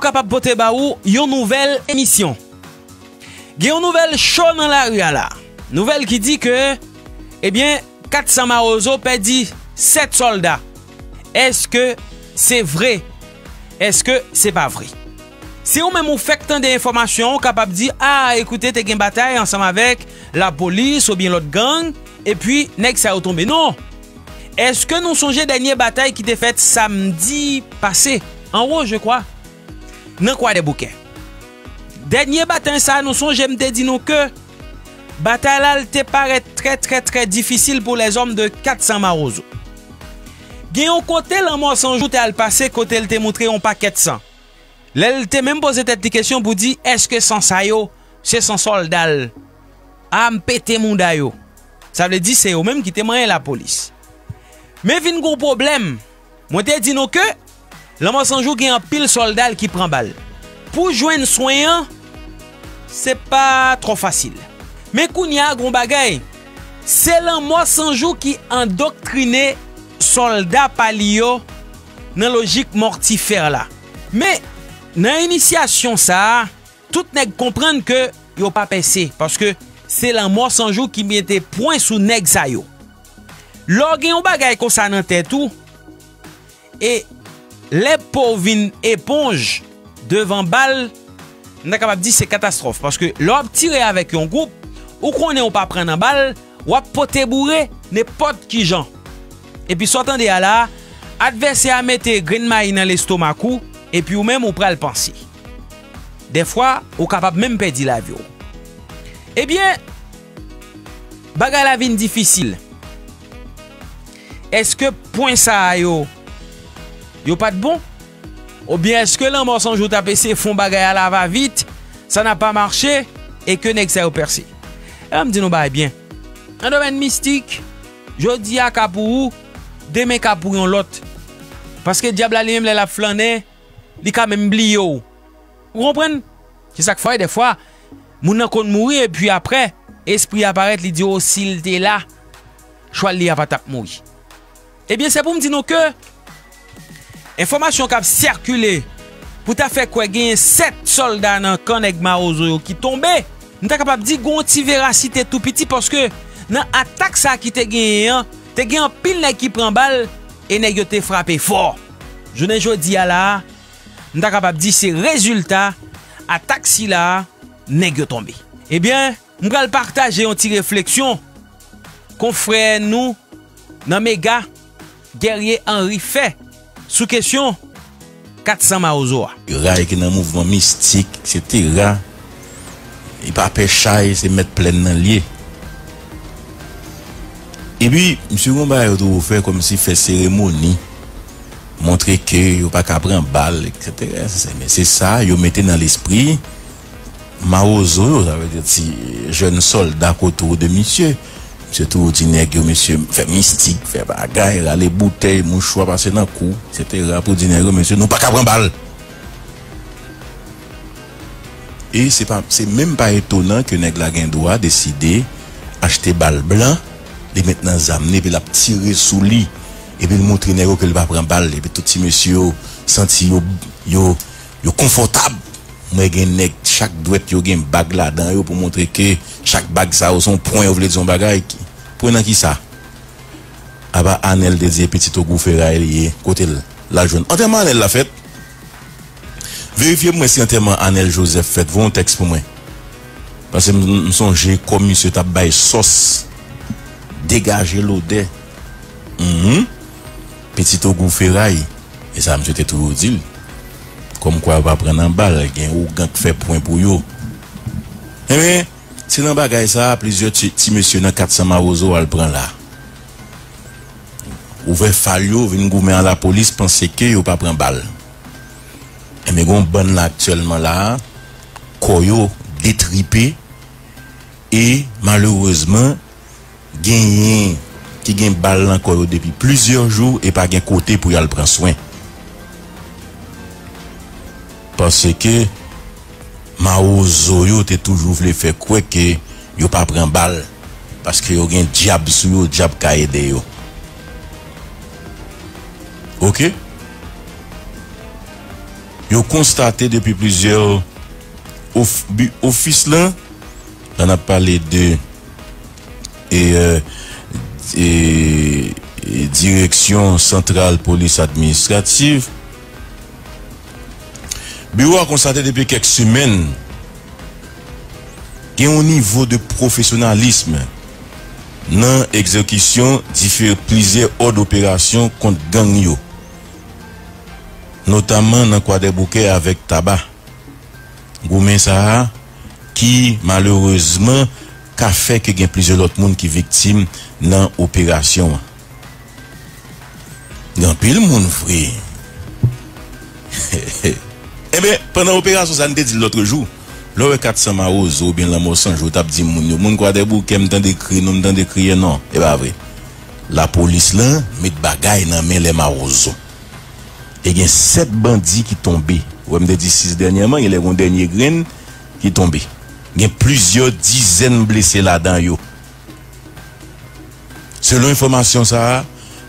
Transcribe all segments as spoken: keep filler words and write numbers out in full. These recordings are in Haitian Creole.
kapab pote ba ou yon nouvèl emisyon. Gen yon nouvèl cho nan lari a la. Nouvèl ki di ke, ebyen, kat san mawozo pèdi sèt sòlda. Èske se vre? Èske se pa vre? Si ou menm ou fèk tande enfòmasyon an, ou kapab di, a, ekoute, te gen batay ansanm avèk lapolis oubyen lòt gang, epi nèg sa yo tonbe. Non! Èske nou sonje dènye batay ki te fèt samdi pase, anwo, je kwa, nan Kwadèboukè? Dènye batay sa, nou sonje m te di nou ke batay la, l te parèt trè, trè, trè difisil pou lèzòm de kat san mawozo. Gen yon kote Lanmò San Jou te al pase, kote l te moutre yon pakèt san. Lè l te menm poze tèt li kesyon pou di, èske san sa yo, se san sòlda l? A, m pete mouda yo. Sa vle di se yo menm ki te manyen lapolis. Men vin gon pwoblèm. Mwen te di nou ke Lanmò San Jou gen anpil sòlda l ki pran bal. Pou jwenn swen an, se pa twò fasil. Men kounye a, gon bagay. Se Lanmò San Jou ki endoktrine sòlda pa li yo nan lojik mòtifè la. Men, nan inisyasyon sa a, tout nèg konprann ke yo pa pèse, paske se Lanmò San Jou ki mete pwen sou nèg sa yo. Lè w gen yon bagay konsa nan tèt ou, e lè po w vin eponj devan bal, m ta kapab di se katastwòf, paske lè w ap tire avèk yon gwoup, ou konnen w pa pran nan bal, w ap pote boure nenpòt ki jan. Epi sa w tande a la, advèsè a mete grenn mayi nan lestomak ou, epi ou menm ou pral panse. Dèfwa, ou kapab menm pèdi lavi w. Ebyen, bagay la vin difisil. Èske pwen sa a yo, yo pa t bon? Oubyen èske Lanmò San Jou t ap eseye fè yon bagay à la va vite, ça n'a pas marché, e ke nèg sa yo pèse? E m di nou bagay byen. Nan domèn mistik, jodi a ka pou ou, demen ka pou yon lòt. Paske dyab la li menm lè l ap flannen, li ka menm bliye w. Ou konprann? Se sa k fè dèfwa, moun nan konn mouri epi aprè, espri a parèt, li di, o, si l te la, chwal li a pa t ap mouri. Ebyen, se pou m di nou ke enfòmasyon k ap sikile pou ta fè kwè genyen sèt sòlda nan kan nèg Mawozo yo ki tonbe, m ta kapab di gon ti verasite tou piti, paske nan atak sa ki te genyen an, te gen anpil nèg ki pran bal e nèg yo te frape fò. Jounen jodi a la a, m ta kapab di se rezilta atak sila a, nèg yo tonbe. Ebyen, m pral pataje yon ti refleksyon konfrè nou nan Mega, Guerrier Henry fè sou kesyon kat san Mawozo a. Ray ki nan mouvman mistik, etsetera. Li pa pè chay, se mèt plèn nan l ye. Epi, misye gon bagay yo toujou fè kòmsi fè seremoni, montre ke yo pa ka pran bal, etsetera. Se, men se sa yo mete nan lespri Mawozo yo, sa vle di ti jèn sòlda k otou de misye. Misye toujou di nèg yo, mesye, fè mistik, fè bagay, rale boutèy, mouchwa pase nan kou, etsetera, pou di nèg yo, mesye, nou pa ka pran bal. E se pa, se menm pa etonan ke nèg la gen dwa deside achte bal blan, li met nan zam li, epi l ap tire sou li, epi l montre nèg yo ke l pa pran bal, epi tout ti mesye yo santi yo, yo, yo konfòtab. Mwen gen nèg, chak dwèt yo gen bag ladan yo pou montre ke chak bag sa yo se yon pwen, yo vle di yon bagay. Ki, pwen nan kisa? Apa Anèl te di e pitit Ogou Feray li ye, kote l, l al jwenn? Antèman Anèl la fèt. Verifye pou mwen si antèman Anèl Jozèf fèt, voye yon tèks pou mwen. Paske m, m sonje kòm misye t ap bay sòs, degaje lodè. Mhm. Pitit Ogou Feray. E sa misye te toujou di l. Kòmkwa yo pa pran nan bal, gen ougan k fè pwen pou yo. Enben, se nan bagay sa a, plizyè ti, ti mesye nan kat san Mawozo al pran la. Ouvè fal yo, vin goumen a lapolis, panse ke yo pa pran bal. Enben, gen yon bann la aktyèlman la a, kò yo detripe, e malerezman, genyen ki gen bal nan kò yo depi plizyè jou e pa gen kote pou y al pran swen. Paske Mawozo yo te toujou vle fè kwè ke yo pa pran bal, paske yo gen dyab sou yo, dyab ka ede yo. Oke? Yo konstate depi plizyè of-, bi-, ofis lan, la n ap pale de e, e, e, e Direksyon Santral Polis Administrativ, biwo a konstate depi kèk semèn gen yon nivo de pwofesyonalism nan egzekisyon dife-, plizyè òd operasyon kont gang yo, notamman nan Kwadèboukè avèk Taba. Goumen sa a ki, malerezman, ka fè ke gen plizyè lòt moun ki viktim nan operasyon an. Gen anpil moun vre. Enben, pandan operasyon sa, n te di l lòtrejou, lè w wè Kat San Mawozo oubyen Lanmò San Jou t ap di moun yo, moun Kwadèboukè, m tande kri nou, m tande kriye non. E pa vre. Lapolis lan met bagay nan men lè Mawozo. E gen sèt bandi ki tonbe. Ou wè m te di sis dènyèman, genlè gen yon dènye grenn ki tonbe. Gen plizyè dizèn blese ladan yo. Selon enfòmasyon sa a,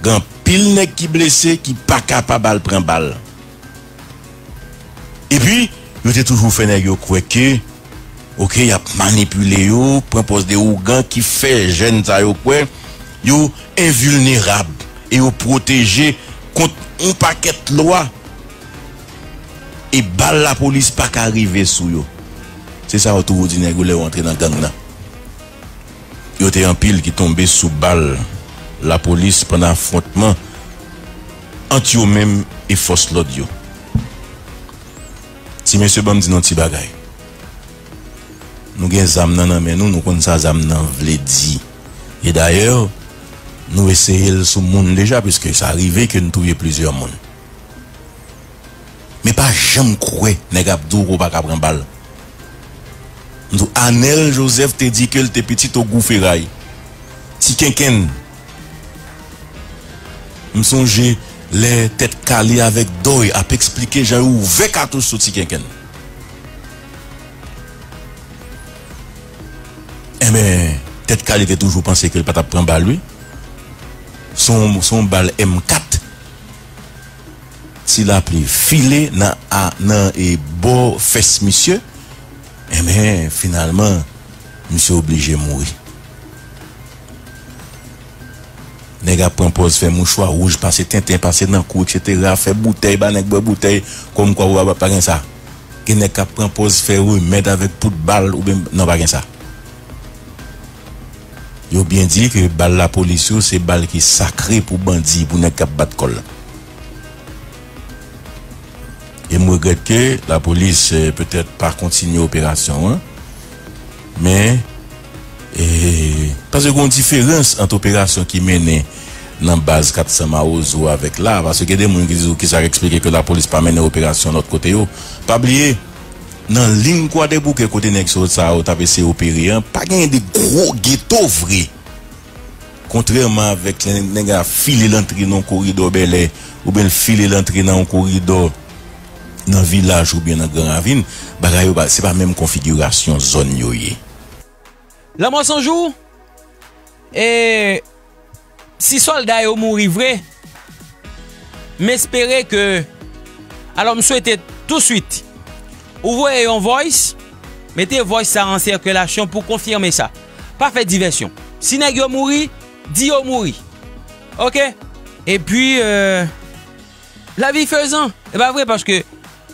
gen anpil nèg ki blese ki pa kapab al pran bal. Epi, yo te toujou fè nèg yo kwè ke, oke, y ap manipile yo, pran pòz de ougan ki fè jèn sa yo kwè yo envilnerab e yo pwoteje kont yon pakèt lwa. E bal lapolis pa ka rive sou yo. Se sa yo toujou di nèg yo lè yo antre nan gang nan. Yo te anpil ki tonbe sou bal lapolis pandan afwontman ant yo menm e fòs lòd yo. Ti mesye, ban m di nou yon ti bagay. Nou gen zam nan nan men nou, nou konn sa zam nan vle di. E dayè, nou eseye l sou moun deja, piske sa rive ke n touye plizyè moun. Men pa janm kwè nèg ap di w ke w pa ka pran bal. M di w, Anèl Jozèf te di ke l te pitit Ogou Feray. Ti Kenkenn. M sonje lè Tèt Kale avèk Dòy ap eksplike jan yo ouvè katouch sou Ti Kenkenn. Enben, Tèt Kale te toujou panse ke l pa t ap pran bal, wi. Se yon, se yon bal M kat. Ti lapli file nan, a, nan, e, bò fès misye. Enben, finalman, misye oblije mouri. Nèg ap pran pòz fè mouchwa wouj, pase tenten, pase nan kou, etsetera, fè boutèy, ba nèg bwè boutèy, kòmkwa ou pa, pa gen sa. Gen nèg k ap pran pòz fè remèd avèk poud bal, oubyen, non, pa gen sa. Yo byen di ke bal lapolis yo, se bal ki sakre pou bandi, pou nèg k ap bat kò l. E m regrèt ke lapolis, eh, petèt pa kontinye operasyon an, men, eh, paske gen yon diferans ant operasyon ki mennen nan baz Kat San Mawozo avèk la, paske gen de moun ki di w kisa k eksplike ke lapolis pa mennen operasyon lòt kote yo. Pa bliye, nan liy Kwadèboukè kote nèg sa yo t ap eseye opere an, pa genyen de gwo geto vre. Kontrèman avèk lè nèg la file l antre nan yon koridò Bèlè, oubyen l file l antre nan yon koridò nan Vilaj oubyen nan Gran Ravin, bagay yo pa, se pa menm konfigirasyon zòn yo ye. Lanmò San Jou, e, si sòlda yo mouri vre, m espere ke, alò, m swete touswit ou voye yon voice, mete voice sa an sikilasyon pou konfime sa. Pa fè divèsyon. Si nèg yo mouri, di yo mouri. Oke? Epi, euh, lavi fezan. E pa vre, paske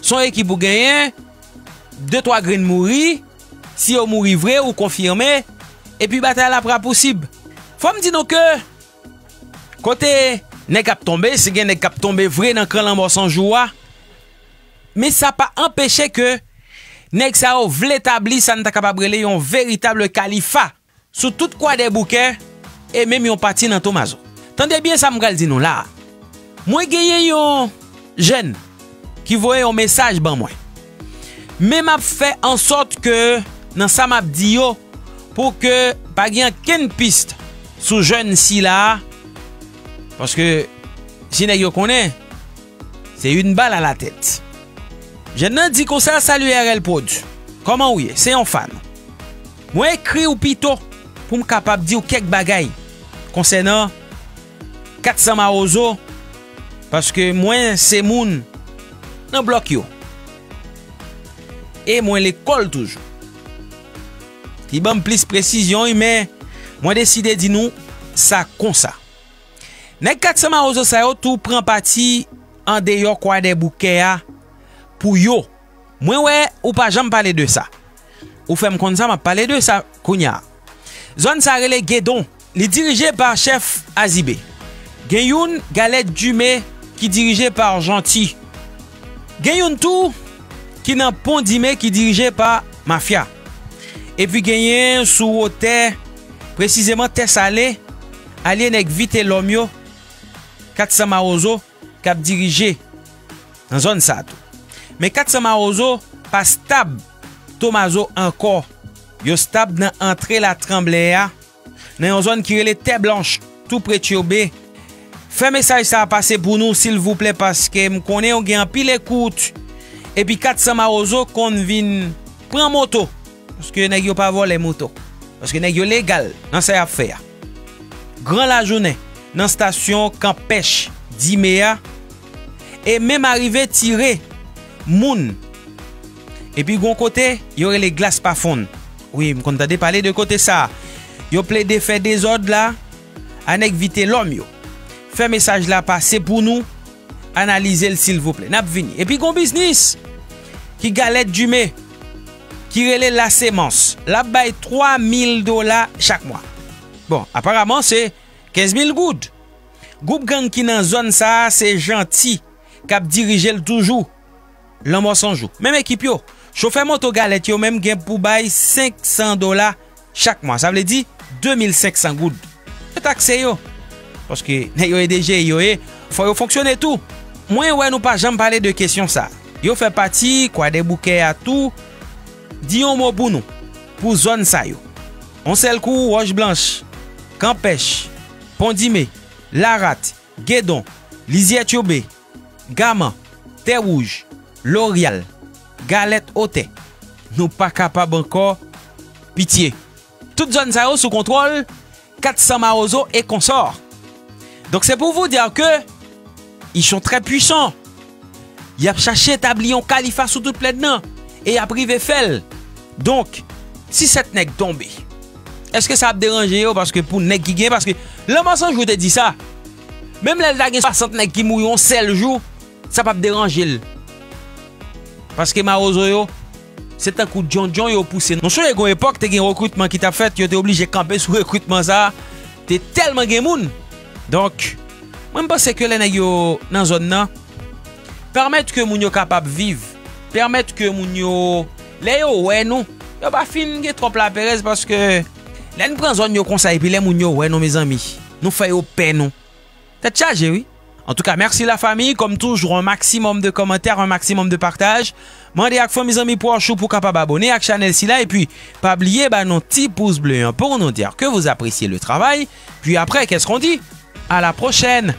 se yon ekip ou genyen, de twa grenn mouri, si yo mouri vre, ou konfime, epi batay la pral posib. Fò m di nou ke kote nèg ap tonbe, si gen nèg k ap tonbe vre nan kan Lanmò San Jou a, men sa pa anpeche ke nèg sa yo vle tabli sa n ta kapab rele yon veritab kalifa sou tout Kwadèboukè e menm yon pati nan Tomazo. Tande byen sa m pral di nou la a. Mwen genyen yon jèn ki voye yon mesaj ban mwen. Men m ap fè ansòt ke nan sa m ap di yo, pou ke pa gen okenn pis sou jèn sila a, paske si nèg yo konnen, se une balle à la tête. Jèn nan di konsa, "Salut R L Prod. Kòman ou ye? Se yon fan. Mwen ekri w pito pou m kapab di w kèk bagay konsènan Kat San Mawozo, paske mwen se moun nan blòk yo." e mwen lekòl toujou. Li ban m plis presizyon, wi, men mwen deside di nou sa konsa. Nèg kat san Mawozo sa yo tou pran pati andeyò Kwadèboukè a pou yo. Mwen wè ou pa janm pale de sa. Ou fè m konn sa, m ap pale de sa kounye a. Zòn sa rele Gedon. Li dirije pa chèf Azibe. Gen youn, Galèt Dime, ki dirije pa Janti. Gen youn tou ki nan Pon Dime ki dirije pa Mafya. Epi genyen sou wotè, presizeman Tè Sale, alye nèg Vitelòm yo, kat san Mawozo k ap dirije nan zòn sa a tou. Men kat san Mawozo pa stab Tomazo ankò. Yo stab nan antre Latranblè a, nan yon zòn ki rele Tè Blanch, tou pre Tyobe. Fè mesaj sa a pase pou nou, silvouplè, paske m konnen yo gen anpil ekout. Epi kat san Mawozo konn vin pran moto, paske nèg yo pa vòlè moto, paske nèg yo legal nan sa y ap fè a. Gran lajounen, nan stasyon Kanpèch Dime a, e menm arive tire moun. Epi gon kote, yo rele Glas Pa Fonn. Wi, m konn tande pale de kote sa a. Yo plede fè dezòd la a nèg Vitelòm yo. Fè mesaj la pase pou nou, analize l silvouplè. N ap vini. Epi gon biznis ki Galèt Dime, ki rele Lasemans. L ap bay twa mil dola chak mwa. Bon, aparaman se kenz mil goud. Gwoup gang ki nan zòn sa a se Janti k ap dirije l toujou. Lanmò San Jou. Menm ekip yo. Chofè moto Galèt yo menm gen pou bay senk san dola chak mwa. Sa vle di de mil senk san goud. Yo takse yo. Paske nèg yo e D J yo ye, fò yo fonksyone tou. Mwen wè nou pa janm pale de kesyon sa. Yo fè pati Kwadèboukè a tou. Di yon mo pou nou, pou zòn sa yo. On sèl kou, Wòch Blanch, Kanpèch, Pon Dime, Larat, Gedon, Lizyè Tyobe, Gaman, Tè Wouj, Loryal, Galèt Otè. Nou pa kapab ankò, pitye. Tout zòn sa yo sou kontwòl kat san Mawozo e konsò. Donc c'est pour vous dire que ils sont très puissants. Y ap chache etabli yon kalifa sou tout plèn nan e y ap rive fè l. Donk, si sèt nèg tonbe, èske sa ap deranje yo? Paske pou nèg ki gen, paske Lanmò San Jou te di sa. Menm lè l ta gen swasant nèg ki mouri yon sèl jou, sa p ap deranje l. Paske Mawozo yo, se tankou djondjon yo pouse. Nou sonje gon epòk, te gen rekritman ki t ap fèt, yo te oblije kanpe sou rekritman sa a. Te tèlman gen moun. Donk, mwen, m panse ke lè nèg yo nan zòn nan, pèmèt ke moun yo kapab viv, pèmèt ke moun yo, lè yo wè nou, yo pa fin gen twòp laperèz, paske lè n pran zòn yo konsa, epi lè moun yo wè nou, mezanmi, nou fè yo pè, nou. Tèt chaje, wi. En tout cas, merci la famille. Comme toujours, un maximum de commentaires, un maximum de partage. Mande ak fanmi, zanmi, pwòch ou pou kapab abone ak chanèl sila. Epi, pa bliye ba nou ti pous ble an pou nou dire que vous appréciez le travail. Puis après, qu'est-ce qu'on dit? À la prochaine.